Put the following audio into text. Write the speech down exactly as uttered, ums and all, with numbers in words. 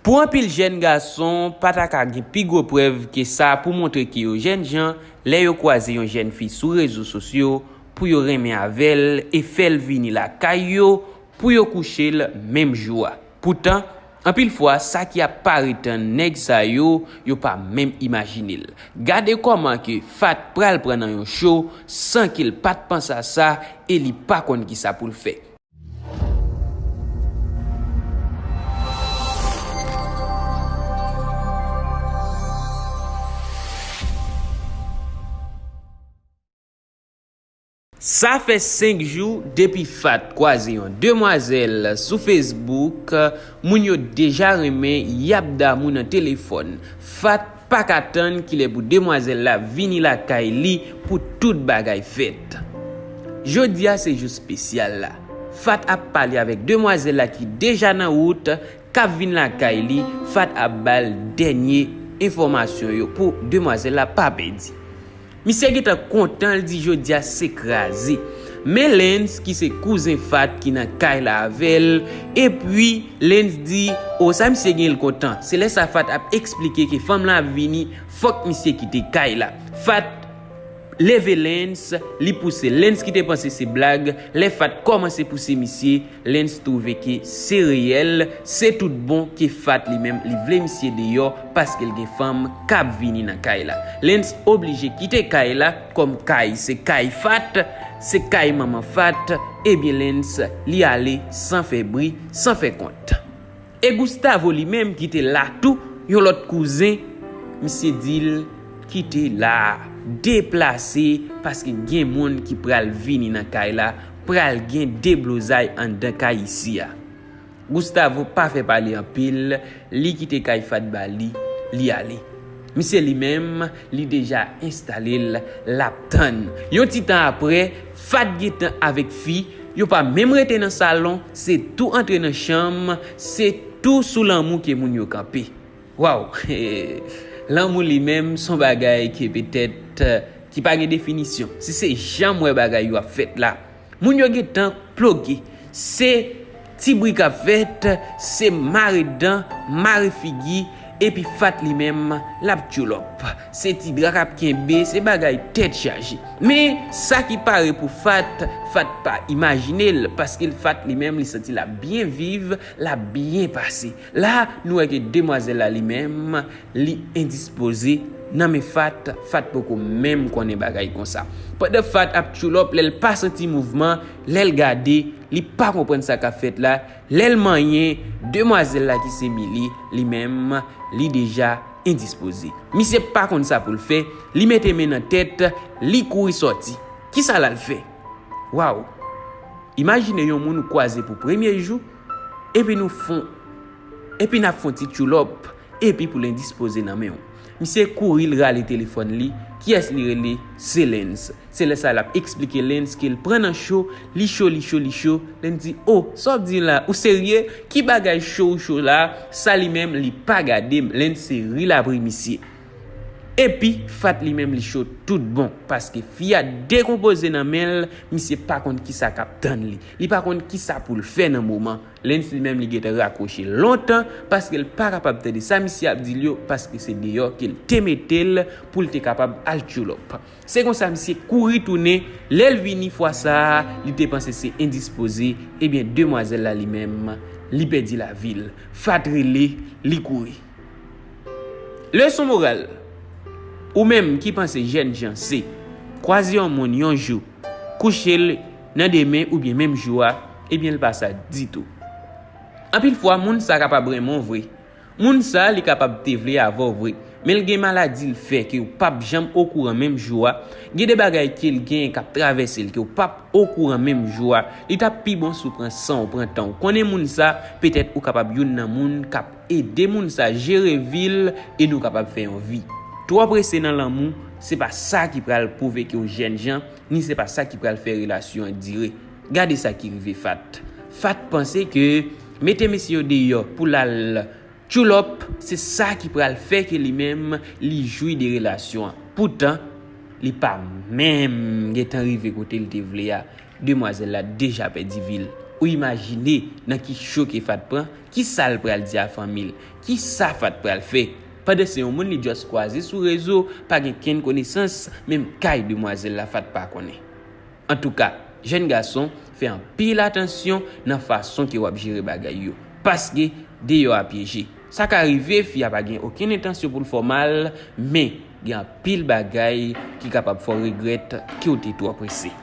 Pou anpil jèn gason, pa ta ka gen pi gwo prèv ke sa pou montre ke yo jènjan lè yo kwaze yon jèn fi sou rezo sosyo pou yo renmen avè l e fè l vini lakay yo pou yo kouche l menm jou a. Poutan, anpil fwa, sa ki ap parèt nèg sa yo, yo pa menm imajine l. Gade kòman ke Fat pral pran nan yon cho san ke l pa t panse a sa e li pa konn kisa pou l fè. Sa fè senk jou depi Fat kwaze yon demwazèl sou Facebook. Moun yo deja renmen, y ap damou nan telefòn. Fat pa ka tann kilè pou demwazèl la vini lakay li pou tout bagay fèt. Jodi a se jou espesyal la. Fat ap pale avèk demwazèl la ki deja nan wout, k ap vin lakay li. Fat ap ba l dènye enfòmasyon yo pou demwazèl la pa pèdi. Misye gentan kontan, l di jodi a se kraze. Men Lens ki se kouzen Fat ki nan kay la avè l. Epi Lens di, o, sa misye gen l kontan. Se lè sa Fat ap eksplike ke fanm lan ap vini, fòk misye kite kay la. Fat leve Lens, li pouse Lens ki te panse se blag. Lè Fat kòmanse pouse misye, Lens twouve ke se reyèl, se tout bon ke Fat li menm li vle misye deyò paske l gen fanm k ap vini nan kay la. Lens oblije kite kay la, kòm kay se kay Fat, se kay manman Fat, ebyen Lens li ale san fè bri, san fè kont. E Gustavo li menm ki te la tou, yon lòt kouzen, misye di l kite la, deplase, paske gen moun ki pral vini nan kay la, pral gen deblozay anndan kay isi a. Gustavo pa fè pale anpil, li kite kay Fat ba li, li ale. Misye li menm, li deja enstale l, l ap tann. Yon ti tan apre, Fat gentan avèk fi, yo pa menm rete nan salon, se tou antre nan chanm, se tou sou lanmou ke moun yo kanpe. Waw! Lanmou li menm, s on bagay ke petèt, ki pa gen definisyon. Si se jan m wè bagay yo ap fèt la, moun yo gentan ploge. Se ti bri k ap fèt, se mare dan, mare figi, epi Fat li menm, l ap tchoulòp. Se ti dra k ap kenbe, se bagay tèt chaje. Men, sa ki pare pou Fat, Fat pa imajine l, paske Fat li menm, li santi l ap byen viv, l ap byen pase. La, nou wè ke demwazèl la li menm, li endispoze nan men Fat, Fat poko menm konnen bagay konsa. Pandan Fat ap tchoulòp, lè l pa santi mouvman, lè l gade, li pa konprann sa k ap fèt la, lè l manyen, demwazèl la ki se Mili, li menm, li deja endispoze. Misye pa konn sa pou l fè, li mete men nan tèt, li kouri sòti. Kisa l al fè? Waw! Imajine yon moun ou kwaze pou premye jou, epi nou fon, epi n ap fon ti tchoulòp, epi pou l endispoze nan men w. Misye kouri, l rale telefòn li, kiyès li rele? Se Lens. Se lè sa l ap eksplike Lens ke l pran nan cho, li cho, li cho, li cho. Lens di, o, sa w ap di la, ou serye? Ki bagay cho ou cho la? Sa li menm, li pa gade m. Lens se ri l ap ri misye. Epi, Fat li menm li cho tout bon, paske fi a dekonpoze nan men l, misye pa konn kisa k ap tann li. Li pa konn kisa pou l fè nan moman. Lens li menm li gentan rakwoche lontan, paske l pa kapab tande sa misye ap di l yo, paske se deyò ke l te mete l pou l te kapab al tchoulòp. Se konsa misye kouri tounen, lè l vini fwa sa a, li te panse se endispoze, ebyen demwazèl la li menm, li pèdi lavi l. Fat rele, li kouri. Leson moral. Ou menm ki panse jènjan se kwaze yon moun yon jou, kouche l nan demen oubyen menm jou a, ebyen l pa sa ditou. Anpil fwa, moun sa kapab renmen w vre. Moun sa, li kapab te vle avè w vre, men l gen maladi l fè ke w p ap janm okouran menm jou a. Gen de bagay ke l gen k ap travèse l ke w p ap okouran menm jou a. Li t ap pi bon si w pran san w, pran tan w. Konnen moun sa, petèt ou kapab youn nan moun k ap ede moun sa jere vi l e nou kapab fè yon vi. Twò prese nan lanmou, se pa sa ki pral pwouve ke w jènjan, ni se pa sa ki pral fè relasyon an dire. Gade sa ki rive Fat. Fat panse ke mete mesye yo deyò pou l al tchoulòp, se sa ki pral fè ke li menm, li jwi de relasyon an. Poutan, li pa menm gentan rive kote l te vle a. Demwazèl la deja pèdi vi l. Ou imajine nan ki cho ke Fat pran, ki sa l pral di a fanmi l, ki sa Fat pral fè. Pandan se yon moun li just kwaze sou rezo, pa gen kenn konesans, menm kay demwazèl la Fat pa konnen. Antouka, jèn gason, fè anpil atansyon nan fason ke w ap jere bagay yo, paske deyò a pyeje. Sa ka rive fi a pa gen okenn entansyon pou l fè w mal, men gen anpil bagay ki kapab fè w regrèt ke w te twò prese.